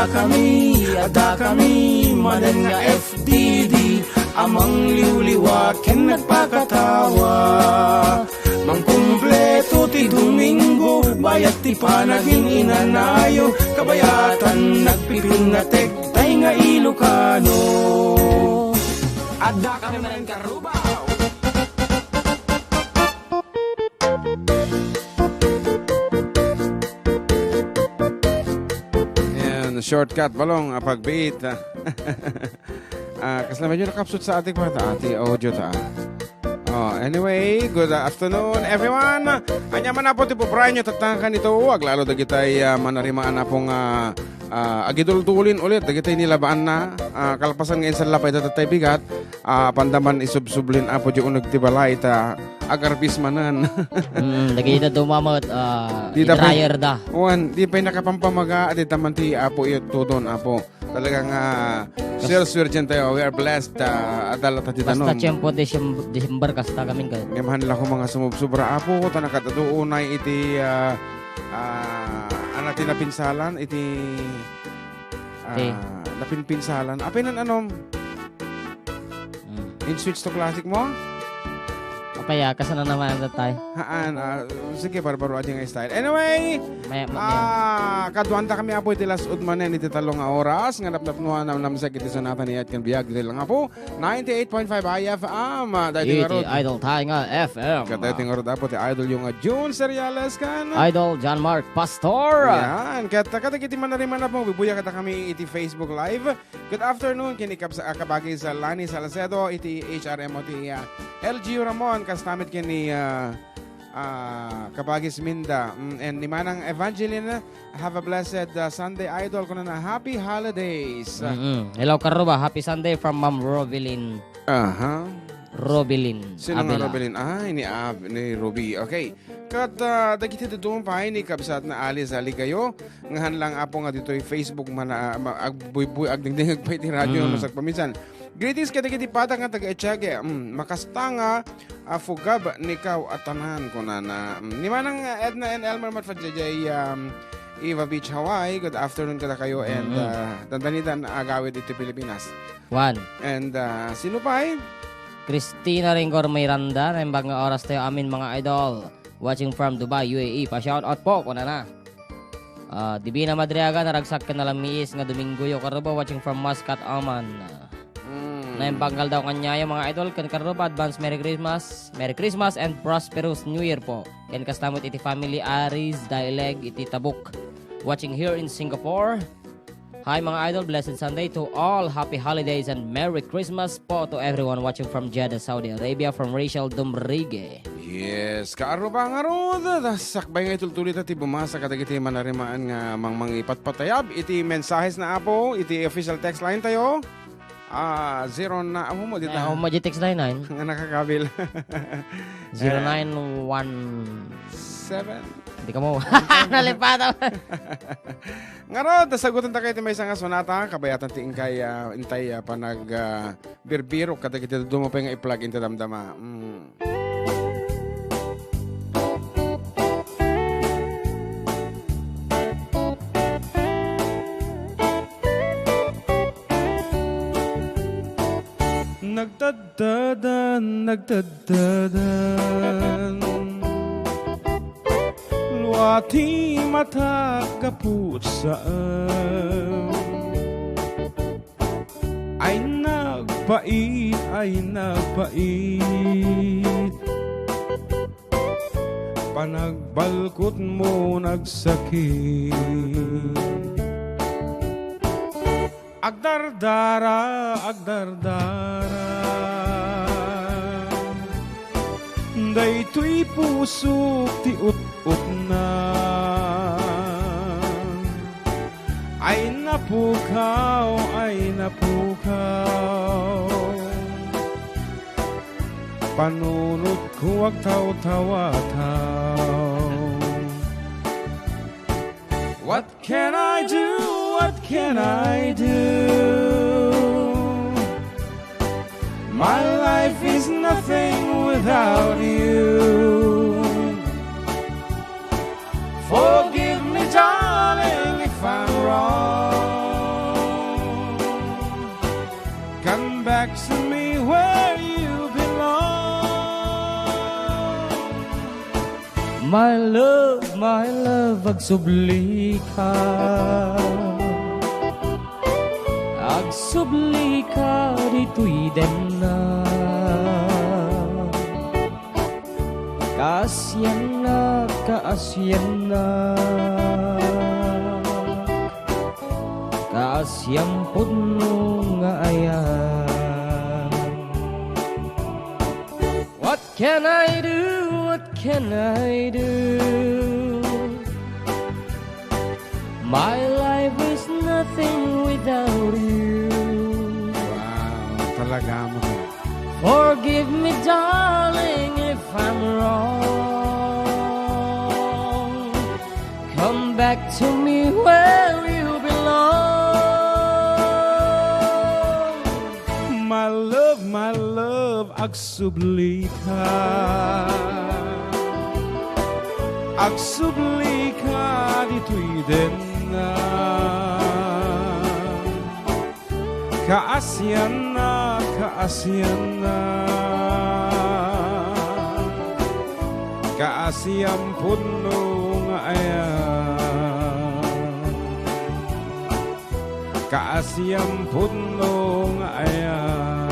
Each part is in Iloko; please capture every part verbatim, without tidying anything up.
Kami, adda kami, manen nga F D D, a mangliwliwa ken nagpakatawa. Mangkumpleto ti Domingo, bayat ti panagin-inanayo, kabayatan nagpipinnatek, tay nga Ilocano. Adda kami manen karruba. Ayan, shortcut, balong, ah, pagbiit, ah. Ah, kasla medyo nakapsut sa ating pa, ta, ating audio ta. Oh, anyway, good afternoon, everyone. Ania man apo ti puprayan nyo, tatangan ito, aglalo dagitay, ah, manarimaan apong, ah, ah, agidultulin ulit, dagitay nilabaanna, ah, kalpasan nga insan lapay, datatay bigat, ah, pandaman isubsublin apo di uneg ti balay, ta agarbis manen. Mm, dagiti dadduma met, ah, Di da pay-, idrayer da. Wan, di pay nakapampamaga, di taman ti apo iyo tudon, apo. Talagang, ah, Kas- swerte, swerte tayo. We are blessed, ah, adal at Basta titanom. Tiyempo, Decem-, December, kasta kami ka. Ngem han la ko mga sumubsubra, apo, ta nakataduunay iti, ah, ah, ana ti napinsalan, iti, ah, Ti. napinpinsalan. Apay nan anom? Mm. In switch to classic mo? Apay, ah, kasano naman ang tatay? Haan, ah, sige, barbaro adi nga style. Anyway, May, may, ah, kaduanta kami apo iti las-ud manen iti tallo nga oras, nga napnapnuan a namnamsek iti sonata ni Ed ken biag, ditoy lang apo, ninety-eight point five I F M, ah, daytoy Iti ngarud. Idol tayo nga F M. Ket daytoy ngarud apo ti idol yo nga June Seriales ken Idol John Mark Pastor. Yan, ket kadagiti manariman apo, bibuya kada kami iti Facebook Live. Good afternoon, ken ni Kabs-, ah, kabagis Lani Salcedo, iti H R M O ti, ah, L G U Ramon, kasta met ken ni, ah, ah, kabagis Minda, mm, and ni Manang Evangeline, have a blessed, ah, Sunday, Idol, kunana, happy holidays. Mm-mm. Hello, karruba. Happy Sunday from Ma'am Robilin. Aha. Robilin Sino nga Abela. Robilin? Ay, ni Ab-, ni Ruby. Okay. Ket, ah, dagiti dadduma pay ni kabsat na Alice Aligayo, nga han lang apo nga ditoy Facebook man, ah, ma-, agbuybuy, agdingdingag pay ti radio Mm. nga masagpaminsan. Greetings kadagiti patak nga taga-Echege. Mm, makasta nga, ah, fugab ni kaw a tanan, kunana. Mm, ni Manang, ah, Edna and Elmer met fadiay, um, Eva Beach, Hawaii. Good afternoon kadakayo and, Mm. ah, dandanitan agawid iti Pilipinas. One. And, ah, sino pay? Christina Ringor Miranda, naimbag nga oras tayo amin, mga idol. Watching from Dubai, U A E. Pa-shoutout po, kunana. Ah, Divina Madriaga, naragsak ken nalamiis nga Domingoyo, karruba, watching from Muscat, Oman. Mm. Naimbag nga aldaw kaniayo, mga idol, ken karruba, advance Merry Christmas, Merry Christmas and prosperous New Year po. Ken kasta met iti family Aris Dialeg iti Tabuk. Watching here in Singapore. Hi, mga idol. Blessed Sunday to all. Happy holidays and Merry Christmas po to everyone watching from Jeddah, Saudi Arabia, from Rachel Dumrigue. Yes, kaarruba ngarud, sakbay nga itultuloy ta ti bumasa kadagiti manarimaan nga mangmangipatpatayab iti mensahes na apo, iti official text line tayo. Ah, zero na, amo mo, di ta- Amo mo, di text line, ay? Nga nakakabil. Zero nine one. Seven. Di ka mo. Nalipatan. Ngarud, sagutan ta kayo ti maysa nga sonata, kabayatan ti inkay, ah, intay, ah, panag, ah, birbiro, kadagiti dadduma pay nga i-plug in ta damdama. Mm. Nagtadtadan, nagtadtadan. Luati matak gapu saan. Ay nagpait, ay nagpait. Panagbalkot mo nagsakit. Agdardara, agdardara. Daytoy pusok ti ut-utna. Ay napukaw, ay napukaw. Panunotko agtawtawataw. What can I do? What can I do? My life is nothing without you. Forgive me, darling, if I'm wrong. Love, my love, agsublika. Agsublika ditoy denna. Kaasiannak, kaasiannak. Kaasian pudno nga ayan. What can I do? What can I do? My life is nothing without you. Wow, talaga mo. Forgive me, darling, if I'm wrong. Come back to me where you belong. My love, my love, agsubli ka. Agsubli ka ditoy denna. Kaasiannak, kaasiannak. Kaasian pudno nga ayan. Kaasian pudno nga ayan.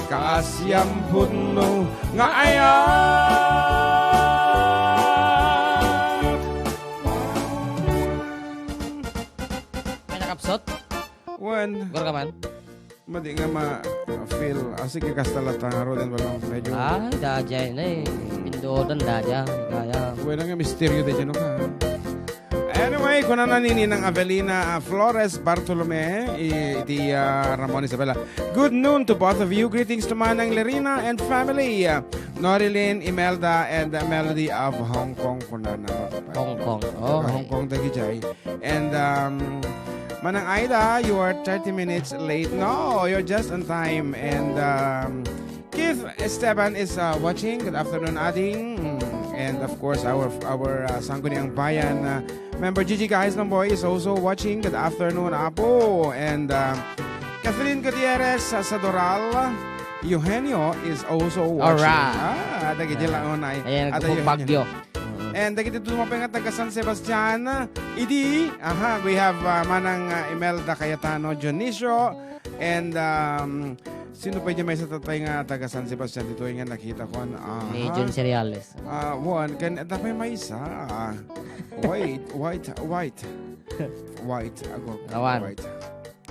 Kaasian pudno nga ayan. May nakapsot? Wen. Gor ka man? Madi nga ma-feel. Ah, sige, kasta latta nga, Roden, wala medyo. Ah, dadya na eh. Pindutan dadya. Kaya. Wala nga misteryo dadya, no ka? Anyway, kunana ni Ninang Avelina, ah, Flores Bartolome, i-, iti, ah, Ramon Isabela. Good noon to both of you. Greetings to Manang Lerina and family. Ah, Norilyn, Imelda, and, ah, Melody of Hong Kong, kunana. Hong Kong. Oh, Hong Kong, dagijay. And, um, Manang Aida, you are thirty minutes late. No, you're just on time. And, um, Keith Esteban is, uh, watching. Good afternoon, Ading. Mm, and of course, our, our, uh, Sangguniang Bayan, uh, member Gigi Kahis Lamboy is also watching. Good afternoon, Apo. And, uh, Kathleen Gutierrez, uh, sa Doral, Eugenio is also watching. Alright. Ah, dagiti launay. Ayan, Ate Eugenio. Bagyo. And dagiti dumapengan taga San Sebastian, idi, aha, we have, uh, Manang, uh, Imelda Cayetano Dionisio, and, um, sino pa diay maysa tatay nga taga San Sebastian ditoy nga nakita ko, aha. Ni Jun Cereales. Ah, wan, kan, adda pay maysa. Wait, wait, wait. Wait, ago. Awan. Wait.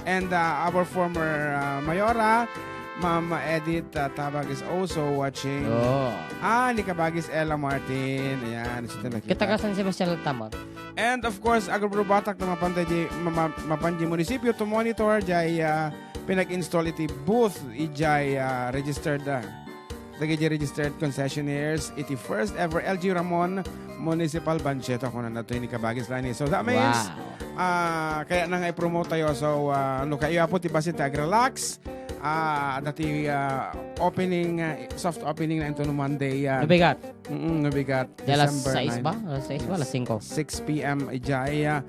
And, uh, our former, uh, Mayora, Ma'am Edith, uh, Tabag is also watching. Oh. Ah, ni Kabagis Ella Martin. Ayan, ito na kita. Kita ka San Sebastian Altamar. And of course, agarurubatak na mapan di, ma-, ma-, mapan di munisipyo to monitor, jay, uh, pinag-install iti booth, ijay, uh, registered, uh, dagiti registered concessionaires iti first ever L G Ramon Municipal Banchetto, kunana daytoy ni Kabagis Lani. So, that means, wow, ah, kayatna nga i-promote tayo. So, ah, no kayo, Apo, ti basin ti agrelax, ah, adda ti, ah, opening, ah, soft opening na into no Monday, ah. No bigat. Mm, no bigat. Di alas sais ba? Alas sais ba? Alas singko. Six P M, ijay, ah,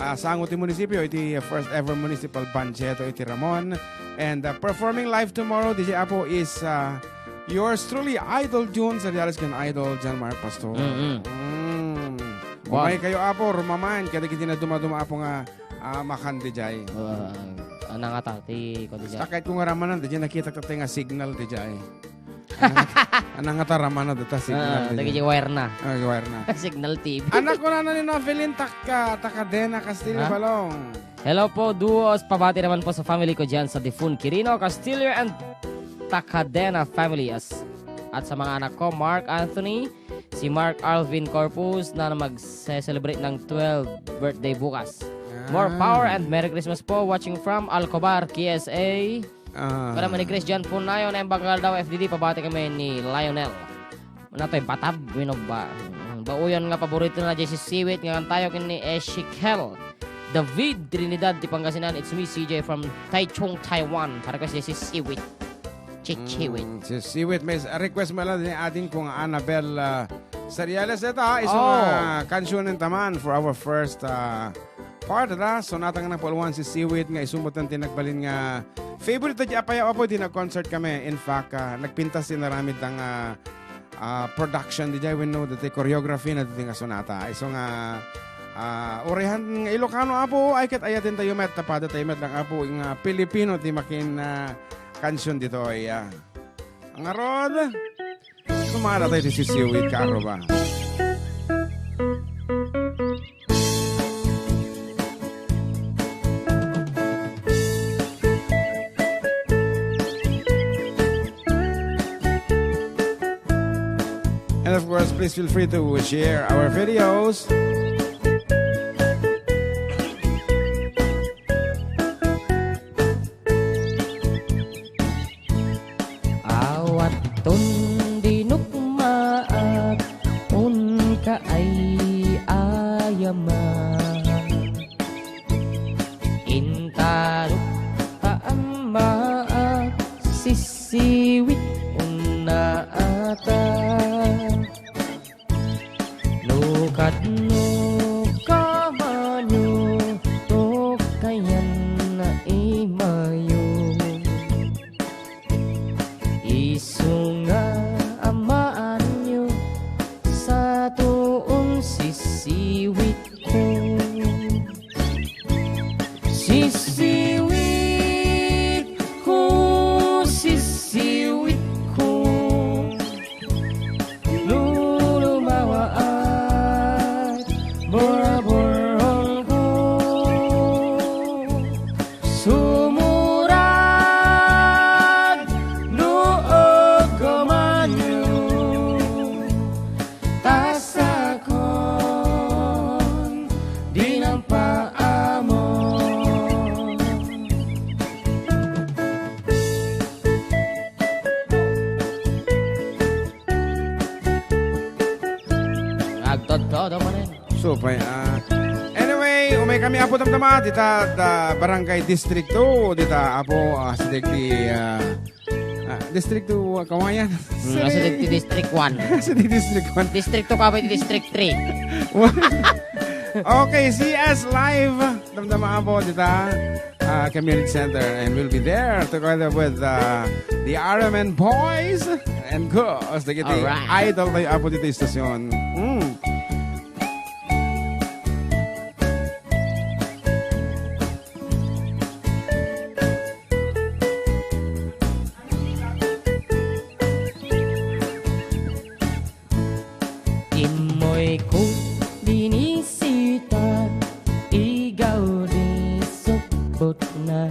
ah, sango ti munisipyo, iti first ever municipal banchetto iti Ramon. And, uh, performing live tomorrow, D J Apo, is, uh, yours truly, Idol June Seriales ken Idol John Mark Pastor. Mm-mm. Mm. Wow. Umay kayo, Apo, rumaman, kadagiti na dumaduma, Apo, nga, ah, makan di jay. Uh, anang ata, ti, ko di jay. Sakit ko nga ramanan, di jay nakita ka nga signal di jay. Anang, anang atarama na dita, signal. Ah, dagiti wire na. Ah, wire na. Signal T V. Anak ko na ni Novelin, taka, taka Dena Castillo Balong. Hello po, duos. Pabati naman po sa family ko dyan sa Difun Quirino Castillo and Takadena family as, at sa mga anak ko, Mark Anthony, si Mark Alvin Corpus na magse-celebrate ng twelve birthday bukas. More power and Merry Christmas po. Watching from Alcobar, K S A. Ah. Para man ni Chris John Punayo na yung Bangal daw, F D D, pabati kami ni Lionel. Ano to, eh, Batab? Wino ba? Mm, bauyan nga paborito na jay si Siwit nga kantayo ken ni Ezekiel David Trinidad ti Pangasinan. It's me, C J, from Taichung, Taiwan. Para ko si, si Siwit. Chichiwit. Mm, si Siwit. May s-, request mo lang ni ading kong Annabel, ah, Seriales. Ito, ah, isang, oh, ah, kansunen taman for our first, ah, part, da. So, natang na puluan si Siwit nga isumutan ti nagbalin nga favorite ti apay, Apo, di nag-concert kami. In fact, ah, nagpintas ti naramid nga, ah, production diay wenno ditoy choreography na ditoy nga sonata. Isu nga, ah, urian nga Ilocano, Apo, ay ket ayatentayo met, tapadattayo met lang, Apo, nga Pilipino ti makin, ah, kansion ditoy, ah. Ngarud, sumada tayo ti sisiwit, kaaro ba? And of course, please feel free to share our videos. Awaton di nukmaat, unka ay ayaman. Intalok ta ammaat, sisiwit unnaata. No kadno kamanyo, to kayan na imayo. Isu nga amaanyo, sa tuon sisiwitko. Sisiwitko, sisiwitko. No lumawaat, borborhonko. Sumurag no agkamanyo, ta sakon di nampaammo. Agtodtodo manen. So, pay, ah, anyway, umay kami, Apo, damdama, dita, da, Barangay District two, dita, Apo, ah, sa dagiti, ah, ah, District two, ah, Kawayan. Mm, sa dagiti District one. Sa dagiti District one. District two kami, District three. Okay, C S Live. Damdama, Apo, dita, ah, Community Center, and we'll be there together with, ah, the R M N boys and girls. Dagiti idol tayo, Apo, dita istasyon. Mm. Immoyko binisita, igaw di sukbotna.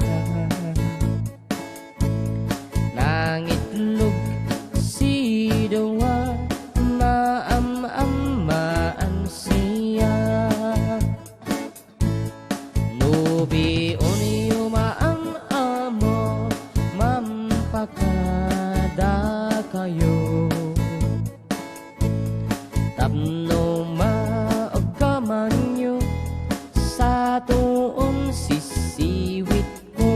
Nangitlog sidua, maam-ammaan siya. No biionyo maam-ammo, mampakadakayo. Tapno maagkamanyo, sa tuon sisiwitko.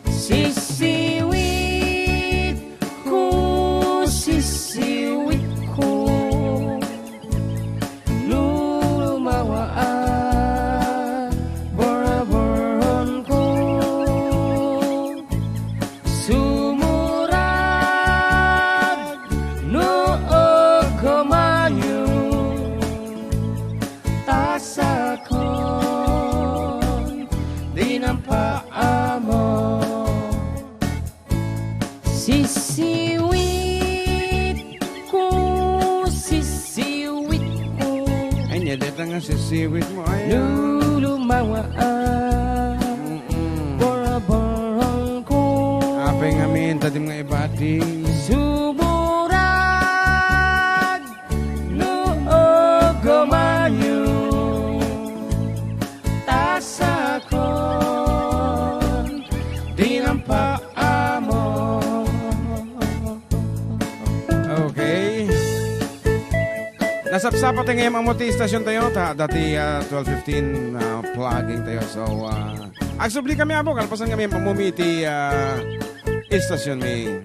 Sisiwitko, sisiwitko. No lumawaat, borborhonko. Sumurag no agkamanyo, ta sakon di nampaammo. Sisiwitko, sisiwitko. Ay, niya, deta nga sisiwit mo, ay. No lumawaat, mm-mm, borborhonko. Apay ngamin, tadim nga ibati. Sumurag no agkamanyo, ta sakon di nampaammo. Okay. Nasapsapa tayo ngayon, ammo ti istasyon tayo. Ta, dati, ah, twelve fifteen, ah, plugging tayo. So, ah, agsubli kami, Apo, kalpasan kami, mamumi ti, ah, istasyon mi.